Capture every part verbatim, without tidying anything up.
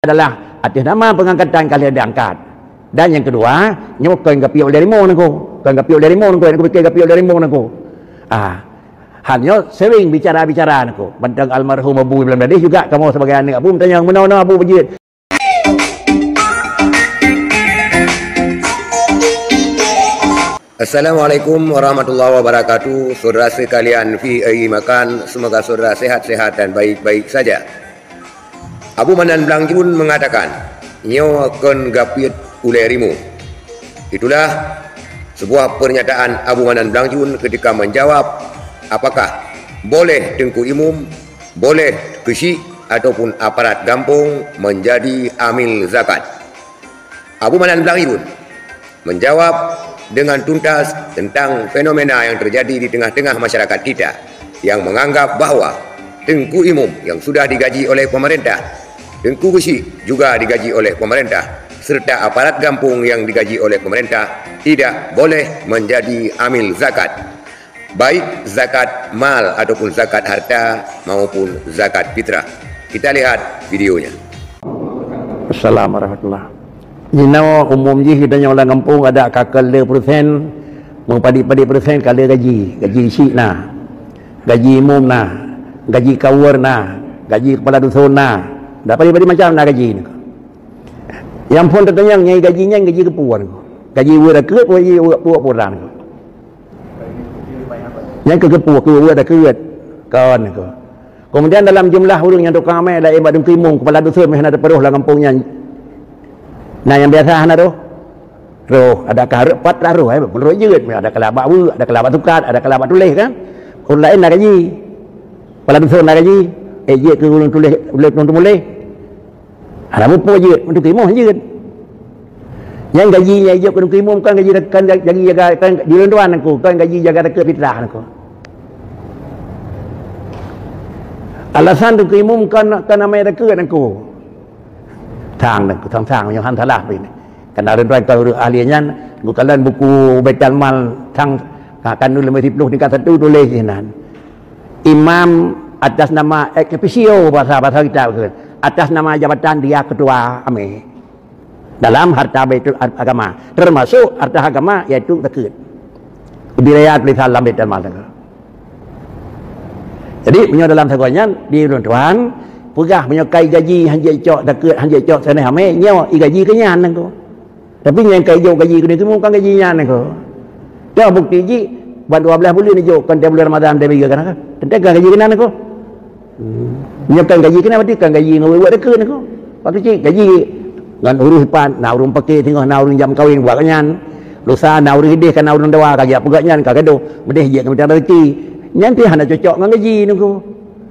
adalah atas nama pengangkatan kalian diangkat. Dan yang kedua, nyoe kon gapiôh lé rimueng nangko. Kon gapiôh lé rimueng nangko, nyang kupikir gapiôh lé rimueng nangko. Ah, hanya sering bicara-bicara nangko. Banteng almarhum Abu Ibrahim Dadis juga kamu sebagai anak Abu bertanya, "Meunoe-noe Abu beujeuet?" Assalamualaikum warahmatullahi wabarakatuh. Saudara sekalian, fi ayyi makan, semoga saudara sehat-sehat dan baik-baik saja. Abu Manan Blangjun mengatakan, "Nyoe kon gapiôh ulée rimueng." Itulah sebuah pernyataan Abu Manan Blangjun ketika menjawab, apakah boleh Teungku Imum, boleh keuchik ataupun aparat gampông menjadi amil zakat. Abu Manan Blangjun menjawab dengan tuntas tentang fenomena yang terjadi di tengah-tengah masyarakat kita yang menganggap bahwa Teungku Imum yang sudah digaji oleh pemerintah, Teungku Keuchik juga digaji oleh pemerintah, serta aparat gampông yang digaji oleh pemerintah tidak boleh menjadi amil zakat, baik zakat mal ataupun zakat harta maupun zakat fitrah. Kita lihat videonya. Assalamualaikum warahmatullahi. Jinoe umum jih geutanyoe lam gampông adak ka keu le peureusén, meupadit-padit peureusén ka le gaji. Gaji keuchik na, gaji imum na, gaji kawor na, gaji kepala dusun na. Dak padit-padit macam na gaji nyoe. Nyang phon teutanyong, nyan gaji nyan gaji keupeue nyoe? Gaji weueh dakeuet, gaji weueh puak puran nyoe? Nyang keu keupeue, keu weueh dakeuet. Kon nyoe. Kemudian dalam jumlah ureuëng nyang tukang amé laén bak Teungku Imum, kepala dusun meuhana teupeurôh lam gampông nyan. Na nyang biasa hana roh? Roh, adakah reupat lah roh, eh, meunurot jeuet, adakah bak weueh, adakah bak sukat, adakah bak tuléh kan? Ureuëng laén na gaji. Kepala dusun na gaji. Eh, jeuet keu ureuëng tuléh, ureuëng teumuléh. Hana muphom jeuet, untuk imum jeuet. Nyang gaji nyang ijok keu imum kan gaji, kan gaji jaga, kan di lôn tuan aku, kan gaji jaga takeuet fitrah aku. Alasan tu keu imum kan, kan amai takeuet aku. Thang aku, thang-thang nyoe han salah pih. Karena lôn tuan kan ureuëng ahli nyan, bukalon buku Baitul Mal thang, ha, kan lôn leumeh siploh tingkat satu tuléh sinan. Imam atas nama ex officio, bahasa, bahasa kita kheun, atas nama jabatan dia ketua amé dalam harta Baitul Ar-, Agama, termasuk harta agama yaitu zakeuet. Di raya tulisan lam Baitul Mal teuka. Jadi meunyoe dalam sagoe nyan di ulôn tuan peugah meunyoe kai gaji hanjeuet cok zakeuet, hanjeuet cok seuneh amé, nyoe i gaji keu nyan nangko. Tapi nyang ka ijok gaji keu Teungku Imum kan gaji nyan nangko. Dah bukti jih, ban dua belas buleuen ijok, kan tiep buleuen Ramadan dia bagi kan, kan? Teuntang kan gaji keunan nangko. Hmm. Nyoe kan gaji keunan, berarti kan gaji ngon weueh-weueh takeuet nangko. Waktu cit gaji ngon ureuëng ipat, na ureuëng paké singoh, na ureuëng jam kawin buat nyan. Lusa na ureuëng idéh, kan na ureuëng dawa, ka geujak peugah nyan, ka gadoh. Meudéh jeuet keu mita rezeki. Nyan pih hana cocok ngon gaji nangko.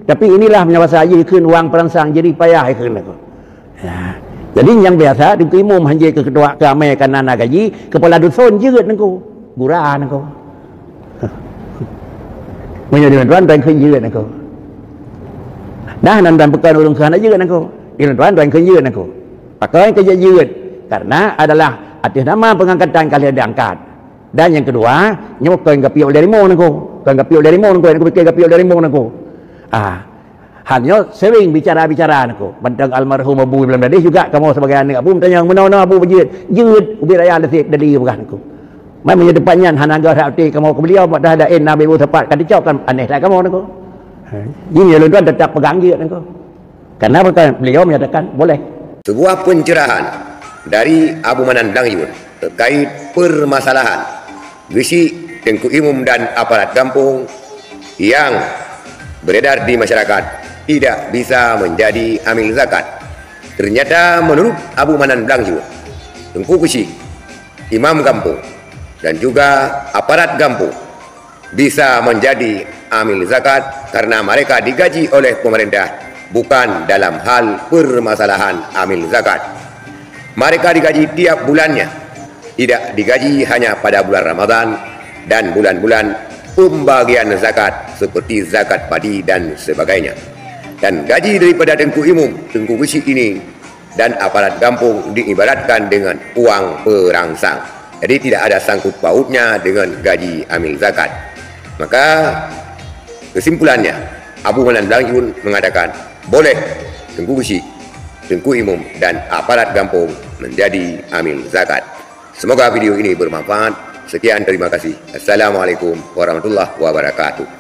Tapi inilah meunyoe basa jih kheun wang perangsang, jerih payah kheun nangko. Ya. Jadi nyang biasa Teungku Imum hanjeuet keu ketua keu amé kana na gaji, kepala dusun jeuet nangko, gura nangko. Meunyoe di tuan tuan kheun jeuet nangko. Dah nan tuan bukan ureuëng keu hana jeuet nangko. Di tuan tuan kheun jeuet nangko. Pakon keu jeuet? Karena adalah atas nama pengangkatan kalian diangkat. Dan yang kedua, nyoe kon gapiôh lé rimueng nangko. Kon gapiôh lé rimueng nangko, nyang kupikir gapiôh lé rimueng nangko. Ah, Hanya sering bicara-bicara nangko. Banteng almarhum Abu Ibrahim Dadis juga kamoe sebagai aneuk Abu meutanyong, "Meunoe-noe Abu beujeuet?" "Jeuet, ubit raya leusit dari bukan nangko." Mai meunyoe teumpat nyan hana geuh rhot até kamoe keu beliau, padahai laén na beu sapat ka teucok kan aneh that kamoe nangko. Ha, jadi ulôn tuan tetap pegang jeuet nangko. Karena bukan beliau menyatakan boleh. Sebuah pencerahan dari Abu Manan Blangyun terkait permasalahan Geuchik, Teungku Imum dan aparat gampông yang beredar di masyarakat tidak bisa menjadi amil zakat. Ternyata menurut Abu Manan Blangyun, Teungku Geuchik, imam gampông, dan juga aparat gampông bisa menjadi amil zakat karena mereka digaji oleh pemerintah, bukan dalam hal permasalahan amil zakat. Mereka digaji tiap bulannya, tidak digaji hanya pada bulan Ramadan dan bulan-bulan pembagian zakat seperti zakat padi dan sebagainya. Dan gaji daripada Teungku Imum, Teungku Geuchik ini dan aparat gampông diibaratkan dengan uang perangsang. Jadi tidak ada sangkut pautnya dengan gaji amil zakat. Maka kesimpulannya, Abu Manan Blangyun mengatakan, boleh Teungku Geuchik, Teungku Imum dan aparat gampông menjadi amil zakat. Semoga video ini bermanfaat. Sekian, terima kasih. Assalamualaikum warahmatullahi wabarakatuh.